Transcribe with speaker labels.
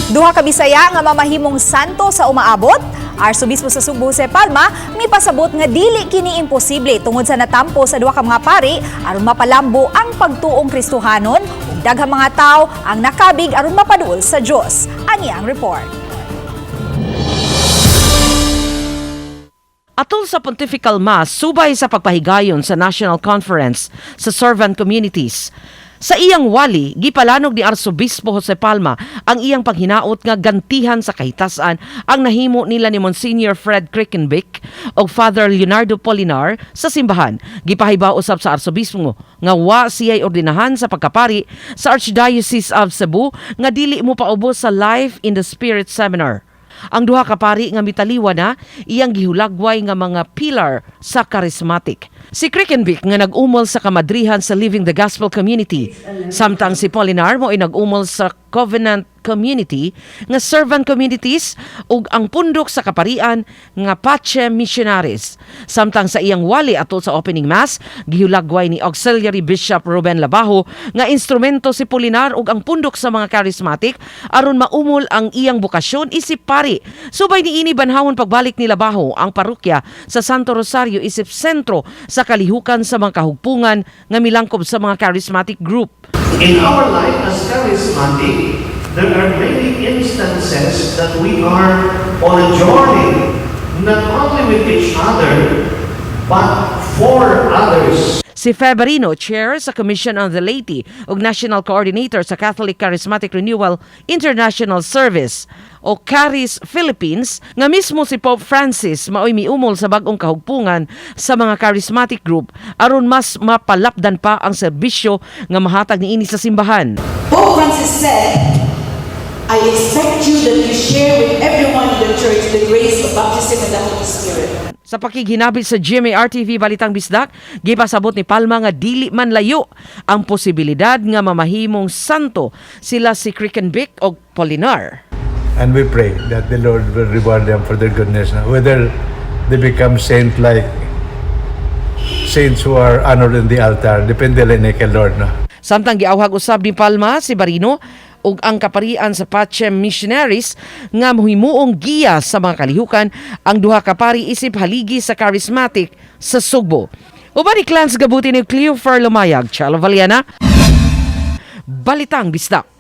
Speaker 1: Duha ka Bisaya nga mamahimong santo sa umaabot. Arsobispo sa Sugbo Jose Palma mipasabot nga dili kini imposible tungod sa natampo sa duha ka mga pari aron mapalambo ang pagtuong Kristohanon ug daghang mga tawo ang nakabig aron mapaduol sa Dios. Ani ang report.
Speaker 2: Atol sa Pontifical Mass, subay sa pagpahigayon sa National Conference sa Servant Communities. Sa iyang wali, gipalanog ni Arsobispo Jose Palma ang iyang paghinaot nga gantihan sa kahitasan ang nahimo nila ni Monsignor Fred Krickenbeck o Father Leonardo Polinar sa simbahan. Gipahibaw usab sa Arsobispo nga wa siya'y ordinahan sa pagkapari sa Archdiocese of Cebu nga dili mo paubos sa Life in the Spirit Seminar. Ang duha ka pari nga mitaliwa na iyang gihulagway nga mga pillar sa charismatic. Si Krickenbeck nga nag-umol sa kamadrihan sa Living the Gospel Community, samtang si Polinar mo ay nag-umol sa Covenant Community nga servant communities ug ang pundok sa kaparian nga Pace Missionaries. Samtang sa iyang wali atol sa opening mass, gihulagway ni Auxiliary Bishop Ruben Labajo nga instrumento si Polinar ug ang pundok sa mga charismatic aron maumol ang iyang bokasyon isip pari. Subay niini, banhawon pagbalik ni Labajo ang parokya sa Santo Rosario isip sentro sa kalihukan sa mga kahugpungan nga milangkob sa mga charismatic group.
Speaker 3: In our life as charismatic, there are many instances that we are on a journey, not only with each other, but for others.
Speaker 2: Si Febrino, Chair sa Commission on the Laity ug National Coordinator sa Catholic Charismatic Renewal International Service o CHARIS Philippines, nga mismo si Pope Francis maoy miumol sa bag-ong kahugpungan sa mga charismatic group aron mas mapalapdan pa ang serbisyo nga mahatag niini sa simbahan.
Speaker 4: Pope Francis said, "I expect you that you share with everyone in the church the grace of baptism in the Holy Spirit."
Speaker 2: Sa pakighinabit sa GMA RTV Balitang Bisdak, gipasabot ni Palma nga dili man layo ang posibilidad nga mamahimong santo sila si Krickenbeck o Polinar.
Speaker 5: And we pray that the Lord will reward them for their goodness, no? Whether they become saint like saints who are honored in the altar, depende lang ni kay Lord. No?
Speaker 2: Samtang giawhag usab ni Palma si Barino ug ang kaparian sa Pacem Missionaries nga mohimuong giya sa mga kalihukan ang duha ka pari isip haligi sa charismatic sa Sugbo. Uban ni Clans Gabuti ni Cleo Lumayag, Chalo Valiana, Balitang Bisdak.